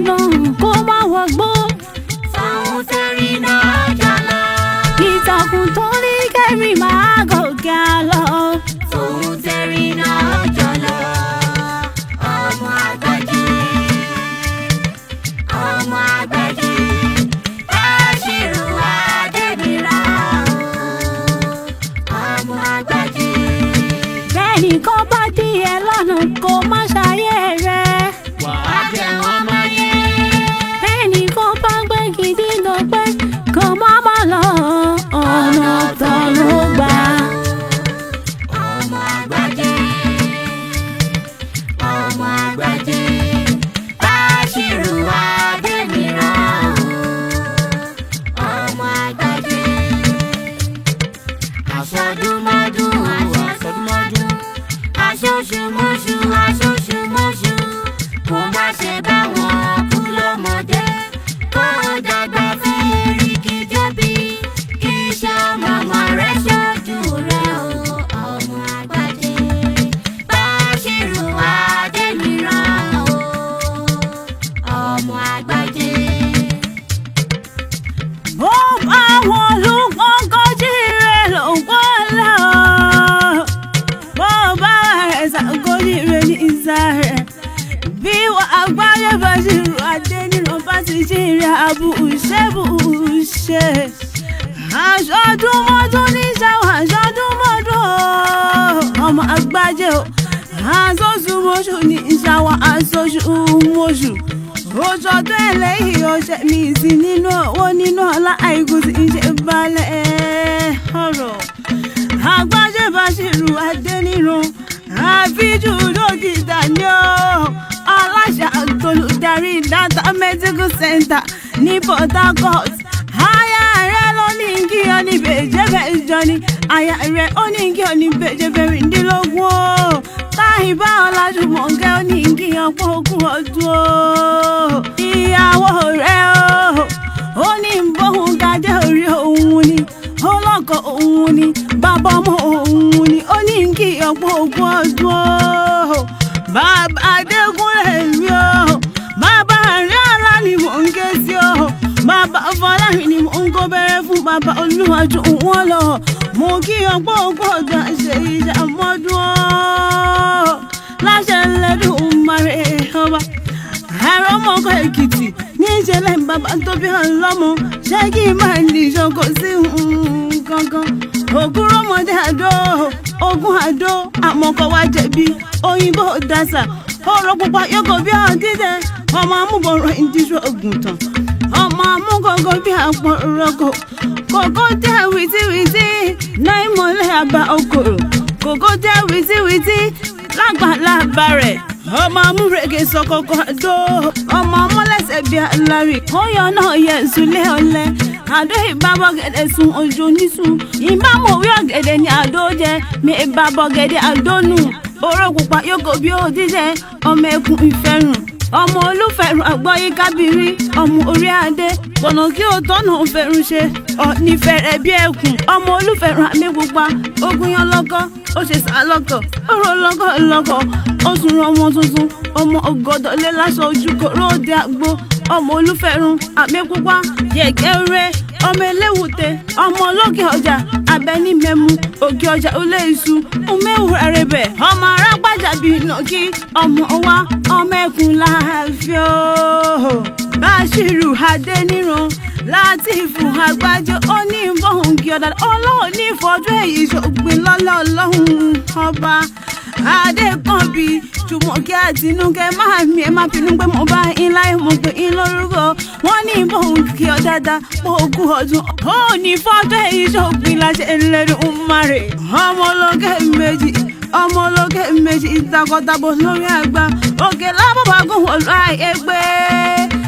lọ́nà kó má wọgbó. Tòun tẹ̀rín náà jọ lọ. Ìtàkùn tó ní kẹ́rì máa gòkè àlọ́. Tòun tẹ̀rín náà jọ lọ. Ọmọ Àgbájé, ọmọ Àgbájé, Báṣírù Adéníran o. Ọmọ Àgbájé. Bẹ́ẹ̀ni kó bá dí ẹ lọ́nà kó má ṣayé rẹ̀. Wàá jẹ wọ́n máyé. Bẹ́ẹ̀ni kó bá gbégi dínà pé kó má má lọ ọ̀nà tó ló gbà. Ọmọ Àgbájé, ọmọ Àgbájé, Báṣírù Adéníran o. Ọmọ Àgbájé. Aṣọdúnmọ́dún, aṣọdúnmọ́dún, aṣoṣùmọ́ṣù, aṣoṣùmọ́ṣù, kó má ṣe bá wọn kú lọ́mọdé, kó o dàgbà fi èrìgì jóbi, kí iṣẹ́ ọmọ rẹ ṣojú rẹ o. Ọmọ Àgbájé, Báṣírù Adéníran o. Ọmọ Àgbájé. Ó bá wọn lùgbọ́ngànjì rẹ̀ ló ń gbọ́ lọ. Bó bá ẹ̀sà gòjì rẹ̀ ní ìsà rẹ̀. Bí wọ́n àgbáyé bá ṣì rú Adéníran bá ti ṣì rẹ̀ àbùṣe bùṣe. Aṣọdúnmọ́dún ní ṣàwọn aṣọdúnmọ́dún o. Ọmọ Àgbájé o. Aṣoṣùmọ́ṣù ní ṣàwọn aṣoṣùmọ́ṣù. Oṣọdún ẹlẹ́yìí ọṣẹ mi sí nínú owó nínú ọlá àìkú sí ń ṣe balẹ̀ ọ̀rọ̀. Àgbájé Báṣírù Adéníran àfíjù dókítà ni ó. Aláṣà àtolùdarí Data Medical Center ní Port Harcourt. Aya rẹ̀ ló ní kí ọ ní bèjẹ́bẹ̀jọ ni. Aya rẹ̀ ó ní kí ọ ní bèjẹ́bẹ̀rìndínlógún o. Táyìnbá Ọlájúmọ̀kẹ́ ó ní kí ọ̀pọ̀ ogún ọdún o. Ìyàwó rẹ̀ o. Ó ní bóun gajẹ́ orí òun ni. Ó lọ́kọ òun ni. Bàbá ọmọ òun ni. Ó ní kí ọ̀pọ̀ ogún ọdún o. Bàbá Adékúnlé mi o. Bàbá Àríọ̀lá ni mò ń ké sí o. Bàbá Fọlárin ni mò ń kó bẹ̀rẹ̀ fún bàbá Olúwàjú wọn lọ. Mo kí ọ̀pọ̀ ogún ọdún àṣẹ ìṣàmọ́dún o. Láṣẹ Ẹlẹ́dùmarè ọba. Ẹ̀rọ mọ́kọ Èkìtì níṣẹ́lẹ̀ bàbá tó bí ọlọ́mọ. Ṣé kí n máa ní ìṣòkò sí kankan? Ògúnrọ́mọdé àdó, ogun àdó, àmọ̀kọ wa jẹ̀bi, òyìnbó dàsà, ọ̀rọ̀ pupa yọkọ̀ bí ọ̀dídẹ, ọmọ amúbọ̀rọ̀ ìdíṣọ́ ògùntàn, ọmọ amúgọ̀gọ̀ bí àpọ̀rọ̀kọ̀, kòkó tẹ̀ wìtìwìtì, náà ìmọ̀lẹ̀ àbá okòrò, kòkó tẹ̀ wìtìwìtì, lágbàlagbà rẹ̀. Ọmọ amúrege sọkọkọ àdó, ọmọ ọmọlẹ́sẹ̀ bíi alárì, kóyọ náà yẹ ìsúlẹ̀ ọ̀lẹ. Àdó ìbábọ̀gẹ̀dẹ̀ sun ojú onísùn. Ìbámu orí ọ̀gẹ̀dẹ̀ ni àdó jẹ, mi ìbábọ̀gẹ̀dẹ̀ àdó nù. Oró pupa yókò bí òdíjẹ, ọmọ ẹkùn ìfẹ́rùn. Ọmọ olúfẹ̀rùn àgbọ̀yé kábírí, ọmọ orí adé. Kọ̀nà kí o tọ́nà fẹ̀rùn ṣe, ọ̀ní fẹ̀rẹ̀ bí ẹkùn. Ọmọ olúfẹ̀rùn àmì pupa, ogun yan lọ́kọ́, ó ṣe sá lọ́kọ̀, ó rọ lọ́kọ̀ lọ́kọ̀, ó sùn rọ ọmọ tuntun, ọmọ ọgọ́dọ̀ lé láṣọ ojú kòró òde àgbo. Ọmọ olúfẹ̀rùn àmì pupa, yẹ̀kẹ́rẹ́, ọmọ eléwùté, ọmọ olókè ọjà, abẹni mẹ́mu, òkè ọjà olé iṣu, ọmọ ewúrẹ́ rẹbẹ̀, ọmọ arápájà bíi nàkí, ọmọ wa, ọmọ ẹkùn láàfin o. Báṣírù Adéníran Látìfù Àgbájé ó ní bóun kí ọ̀dà ọlọ́run ní ìfọ́jú èyí ṣògbìn lọ́lọ́ ọlọ́run ọba. Adékànbí Jùmọ̀kẹ́ Àtinúkẹ́ máa mi ẹ̀ máa bínú pé mo bá yín láì mo pè yín lórúkọ. Wọ́n ní bóun kí ọ dáadáa pé ogún ọdún. Ó ní fọ́jú èyí ṣògbìn láṣẹ Ẹlẹ́dùmarè. Ọmọ olókè méjì ọmọ olókè méjì ìtakọ̀tabo lórí àgbà. Òkè lábọ̀bàgùn wọ̀lú àyè gbé.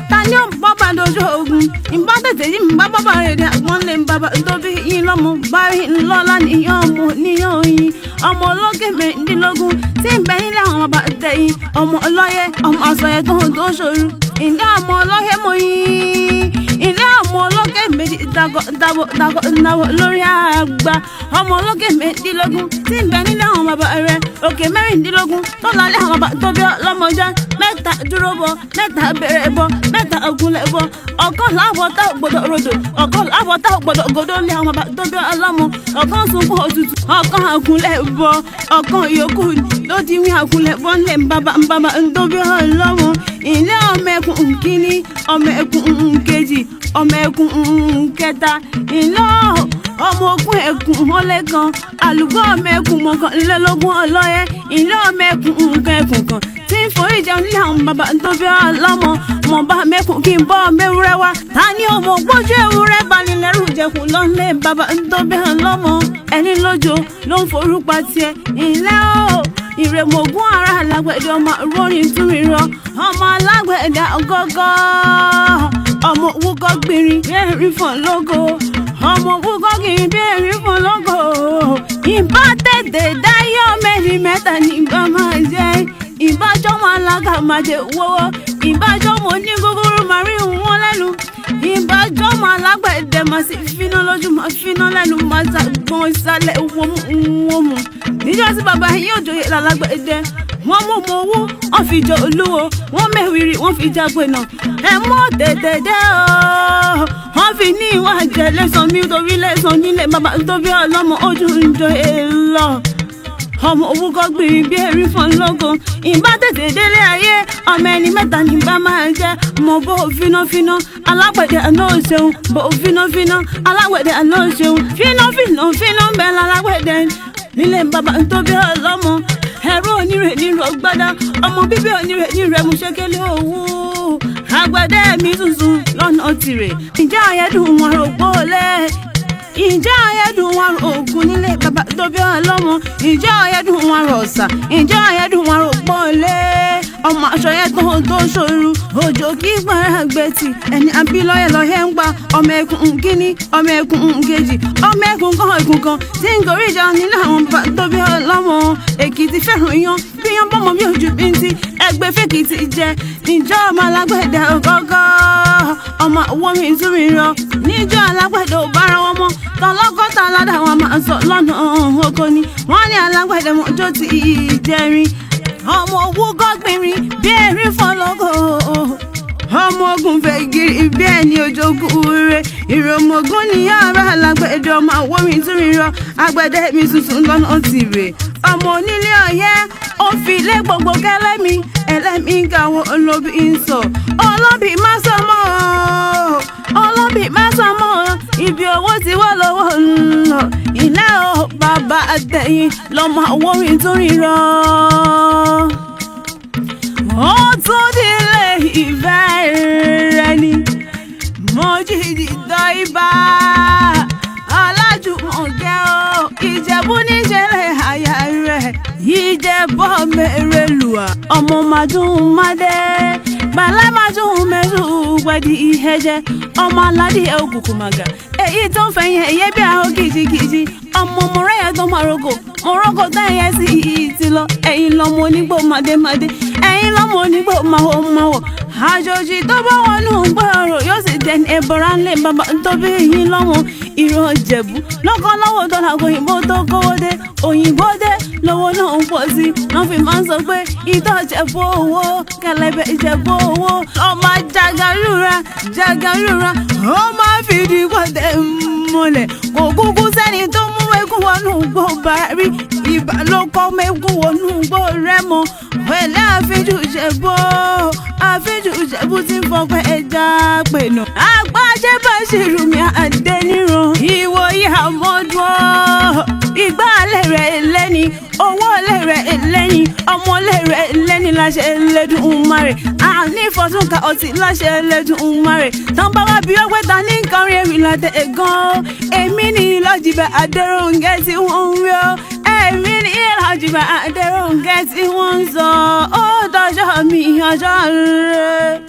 Ta ni ó ń bọ́ bá dojú ogun? Ìbá tètè yí ń bá bàbá rẹ̀ dé àgbọ̀n lé ń bàbá tó bí yín lọ́mọ. Báyìí ńlọ́lá níyàn ọmọ níyàn yín. Ọmọ olókè mẹ́rìndínlógún tí ń bẹ nílé àwọn bàbá tẹ̀yìn. Ọmọ ọlọ́yẹ ọmọ àsọyẹ tó ń tó ṣòro. Ǹjẹ́ ọmọ ọlọ́yẹ mo yín? Ǹjẹ́ ọmọ Ọmọ olókè méjì dàgọ̀ dàbọ̀ dàgọ̀ dàbọ̀ lórí àgbà. Ọmọ olókè méjìdínlógún tí ń bẹ nílé àwọn bàbá rẹ̀. Òkè 16 tó lálẹ́ àwọn bàbá tó bí ọlọ́mọjá. 3 dúró bọ, 3 bẹ̀rẹ̀ bọ, 3 ògúnlẹ̀ bọ. Ọ̀kan láwọ̀ tá ò gbọdọ̀ rodò, ọ̀kan láwọ̀ tá ò gbọdọ̀ gòdó lé àwọn bàbá tó bí ọlọ́mọ. Ọ̀kan sunkún òtútù, ọ̀kan àgúnlẹ̀ bọ, ọ̀kan yòókù ló di wí àgúnlẹ̀ bọ́ ńlẹ̀ bàbá bàbá tó bí ọlọ́mọ. Ilé ọmọ ẹkùn kínní, ọmọ ẹkùn kejì, ọmọ ẹkùn kẹta. Ilé ọmọ ogun ẹkùn ọlẹ́kan, àlùkò ọmọ ẹkùn 21 ọlọ́yẹ. Ilé ọmọ ẹkùn nǹkan ẹkùn kan tí ń forí jẹun nílé àwọn bàbá tó bí ọlọ́mọ. Mo bá mẹ́kùn kí n bọ́ mẹ́wúrẹ́ wá. Ta ni ọmọ gbójú ewúrẹ́ balilẹ́rù jẹkùn lọ́lé bàbá tó bí ọlọ́mọ? Ẹni lójó ló ń forúpa tiẹ̀. Ilé o ìrèmọ̀gún ara alágbẹ̀dẹ ọmọ rórin túnirọ. Ọmọ alágbẹ̀dẹ ọgọ́gọ́, ọmọ wúkọ́ gbìnrín bí erin fọ̀n lógo. Ọmọ wúkọ́ gbìnrín bí erin fọ̀n lógo. Ìbá tètè dáyọ̀ mẹ́rin mẹ́ta ní bá máa jẹ́. Ìbájọ́ mọ alága máa jẹ wọ́wọ́. Ìbájọ́ mọ ní gúgúrú máa rí wọn lẹ́nu. Ìbájọ́ mọ alágbẹ̀dẹ máa sì finá lójú máa finá lẹ́nu máa ṣàgbọ́n ìsàlẹ̀ wọ́mú wọ́mú. Níjọ́ tí bàbá yín òjòyè lálágbẹ̀dẹ, wọ́n mú ọmọ owó, wọ́n fi jọ olúwo, wọ́n mẹ́wìrì, wọ́n fi jágbe náà. Ẹ mọ́ tètè dé o. Wọ́n fi ní ìwà jẹ lẹ́sàn mi torí lẹ́sàn nílé bàbá tó bí ọlọ́mọ ojú ń jọ èèlọ. Ọmọ owó kọ́ gbìnrín bí erin fọ́n lógo. Ìbá tètè délé ayé, ọmọ ẹni mẹ́ta ní bá máa jẹ́. Mo bó fínáfíná, alágbẹ̀dẹ àná ò ṣeun. Bó fínáfíná, alágbẹ̀dẹ àná ò ṣeun. Fínáfíná fíná ń bẹ lálágbẹ̀dẹ nílé bàbá tó bí ọlọ́mọ. Ẹ̀rọ onírè nírò gbádá, ọmọ bíbí onírè nírè mú ṣékélé owó. Àgbẹ̀dẹ mi tuntun lọ́nà tìrè. Ǹjẹ́ àyẹ̀dùn wọn rò gbólẹ̀? Ǹjẹ́ ayẹ́dùn wọn rò ògùn nílé bàbá tó bí ọlọ́mọ? Ǹjẹ́ ayẹ́dùn wọn rò ọ̀sà? Ǹjẹ́ ayẹ́dùn wọn rò pọ́nlé? Ọmọ aṣọ yẹn tó tó ṣòro, òjò kí gbọ́nra gbẹ̀tì. Ẹni àbí lọ́yẹ̀ lọ́yẹ̀ ń pa. Ọmọ ẹkùn kínní, ọmọ ẹkùn kejì, ọmọ ẹkùn kan ẹkùn kan tí ń gorí ìjà nílé àwọn bàbá tó bí ọlọ́mọ. Èkìtì fẹ́ràn yan, bí yan bọ́mọ bí ojú bíntì, ẹgbẹ́ fèkìtì jẹ. Níjọ́ ọmọ alágbẹ̀dẹ ọgọ́gọ́, ọmọ owó mi tún mi rọ. Níjọ́ alágbẹ̀dẹ ò bára wọn mọ́, tọlọ́kọ́ta aládàá wọn máa sọ lọ́nà oko ni. Wọ́n ní alágbẹ̀dẹ mọ́jọ́ ti ìjẹrin. Ọmọ owó gọ́gbìnrin bí erin fọlọ́gọ́. Ọmọ ogun fẹ́ gírí bí ẹni ojogun rere. Ìròmọ̀gún ni yàrá alágbẹ̀dẹ ọmọ àwọ̀ mi tún mi rọ. Àgbẹ̀dẹ mi tuntun lọ́nà tìrè. Ọmọ onílé ọ̀yẹ́ ó fi ilé gbogbo kẹ́lẹ́mi. Ẹlẹ́mi ń gàwọ́ olóbi ń sọ. Olóbi má sọ mọ́ o. Olóbi má sọ mọ́ o. Ibi owó ti wọ́ lọ́wọ́ ń lọ. Ilé o bàbá àtẹ̀yìn lọ́mọ àwọ̀ mi tún rí rọ. Ó tún nílé ìfẹ́ rẹ ni. Mo jíjì tọ́ ibà alájùmọ̀kẹ́ o. Ìjẹ̀bú níṣẹ́lẹ̀ àyà rẹ̀. Ìjẹ̀bú mẹ́rẹ̀lùwà. Ọmọ màdùn mádé. Bàlá màdùn mẹ́rù wẹ̀dí ìhẹ́jẹ́. Ọmọ aládìẹ òkùnkùn màgà. Èyí tó ń fẹ̀yìn ẹ̀yẹ bí ahọ́ kìjikìji. Ọmọ mọ̀rẹ́yà tó máa roko. Mọ̀rọ́kọ̀ táyà sí ìtì lọ. Ẹ̀yin lọmọ onígbò màdémàdé. Ẹ̀yin lọmọ onígbò màwòmáwò. Àjòjì tó bá wọnú gbọ́rọ̀ yóò sì dẹni ẹbọra ńlẹ̀ bàbá tó bí yín lọ́mọ. Ìran Ìjẹ̀bú lọ́kọ́ lọ́wọ́ dọ́là òyìnbó tó kówó dé. Òyìnbó dé lọ́wọ́ náà ń pọ̀ sí. Wọ́n fi máa ń sọ pé ìtọ́ Ìjẹ̀bú owó, kẹlẹ̀bẹ̀ Ìjẹ̀bú owó. Ọmọ jagarúra jagarúra, ó máa fìdí pọ̀tẹ́ mọ́lẹ̀. Kò kúkú sẹ́ni tó mú eégún wọnú gbó bá rí. Ìbà ló kọ́ mẹ́gún wọnú gbó rẹ́ mọ́. Pẹ̀lẹ́ àfijù Ìjẹ̀bú, àfijù Ìjẹ̀bú tí ń fọpẹ́ ẹja pẹ̀nà. Àgbájẹ́ bá ṣe rùmí Adéníran. Ìwòye àmọ́dún. Ìgbà alẹ́ rẹ̀ lẹ́ni, owó alẹ́ rẹ̀ lẹ́ni, ọmọ alẹ́ rẹ̀ lẹ́ni láṣẹ Ẹlẹ́dùmarè. Àní ìfọ̀túnka ọtí láṣẹ Ẹlẹ́dùmarè. Tán bá wá bí ọgbẹ́ ta ní nǹkan rí ewì látẹ̀ gan. Èmi ní Ìlọ́jìbà Adéròǹgẹ́ tí wọ́n ń wí ọ́. Èmi ní Ìlọ́jìbà Adéròǹgẹ́ tí wọ́n ń sọ. Ó dọjọ́ mi ọjọ́ rere.